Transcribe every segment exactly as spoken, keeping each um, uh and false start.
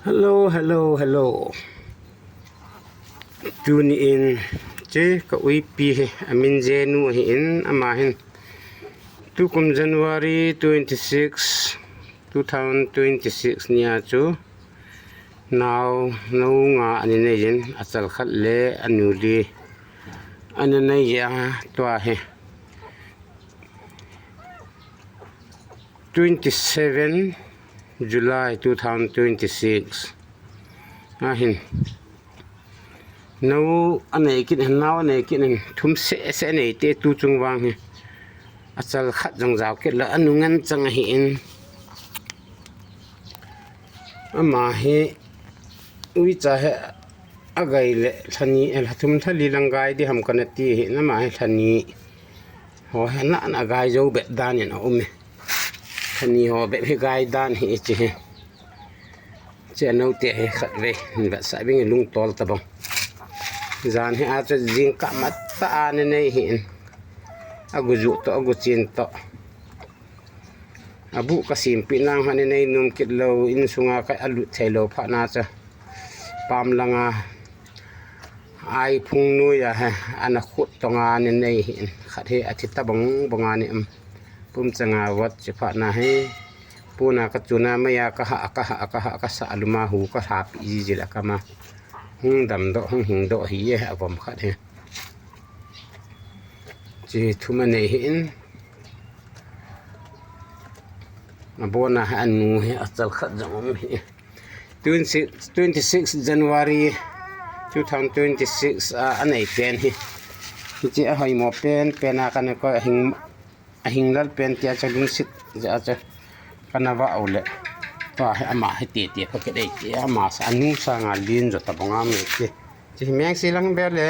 Hello, hello, hello. Tuni in che ka uipi hi amin Jenu ahin, ama hin tukum January twenty six, two thousand twenty six nia chu nao nao nga ani nei in, achal khat le anu li ani nei a, tua hi twenty seven July two thousand twenty six ahin. Nao anei kit in, nao anei kit in, thum seh seh anei te tu chung vang hi. Achal khat jong jao kit la, anu ngen chang ahin. Ama hi uicha hi agai le lha ni, eh, lha thum lha li lang gai di ham kana ti hi, ama hi lha ni ho hi na, na gai jou bep dan in a um e. Lha ni ho bep hi gai dan hi chi hi. Che nao te hi khat ve, ni vat sa bing lung tol ta bang. Jan hi a chu jingkah mat ta a ne nei hi in. Agu ju to, agu chin to. Abu ka simpi nang ha ne nei num kit lo, in sunga ka alut thei lo pha na cha. Pam langa ai phung nui a he, ana khut tonga ne nei hi in. Khat hi athi ta bang bang a ni um. Pum changa vat chi pha na hi. Puna ka chuna maya ka ha, ka ha, ka ha, ka sa aluma hu ka ha pi ji ji la ka ma. Hung dam do, hung hing do hi e, avom khat hi. Chi thum anei hi in. Abona ha anu hi achal khat jong um hi. Twenty six, twenty six January two thousand twenty six a, anei pen hi. Hichi a hoi mo pen, pen a kana ko hing, ahing lal pen tia cha lungsit ja cha kana va au le. Tua hi ama hi te te ka ke dei te ama sa anu sanga lin jo ta banga me te. Chi meng si lang be le.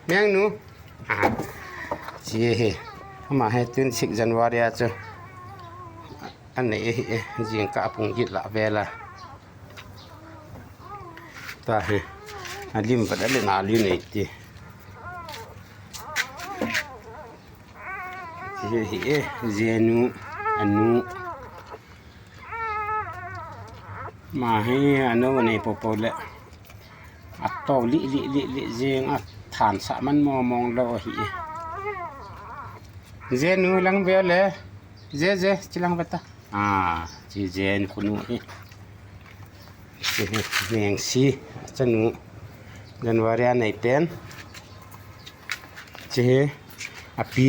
Meng nu. Ah. Chi hi. Ama hi twenty six January a chu. Anei hi, eh, jingkah pung git la ve la. Tua hi. Alim vat ale na li nei ti. Chi hi, eh, Jenu, anu. Ama hi, anu nei po po le. Ato li, li, li, li, jing a than sa man mo mong lo hi. Jenu lang ve le. Je, je, chi lang ve ta. Ah, chi Jen kunu hi. Chi hi, meng si, achanu. January anei pen. Chi hi, api.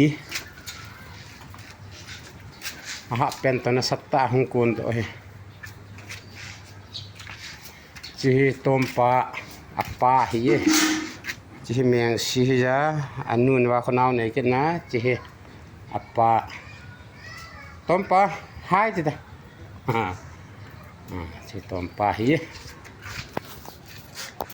Aha pen to na sat ta hung kun to hi. Chi hi Tompa, apa hi e. Chi hi meng si hi ja, anun va khonau nei kit na, chi hi apa. Tompa, hai ti ta. Ha. Ha, chi Tompa hi e.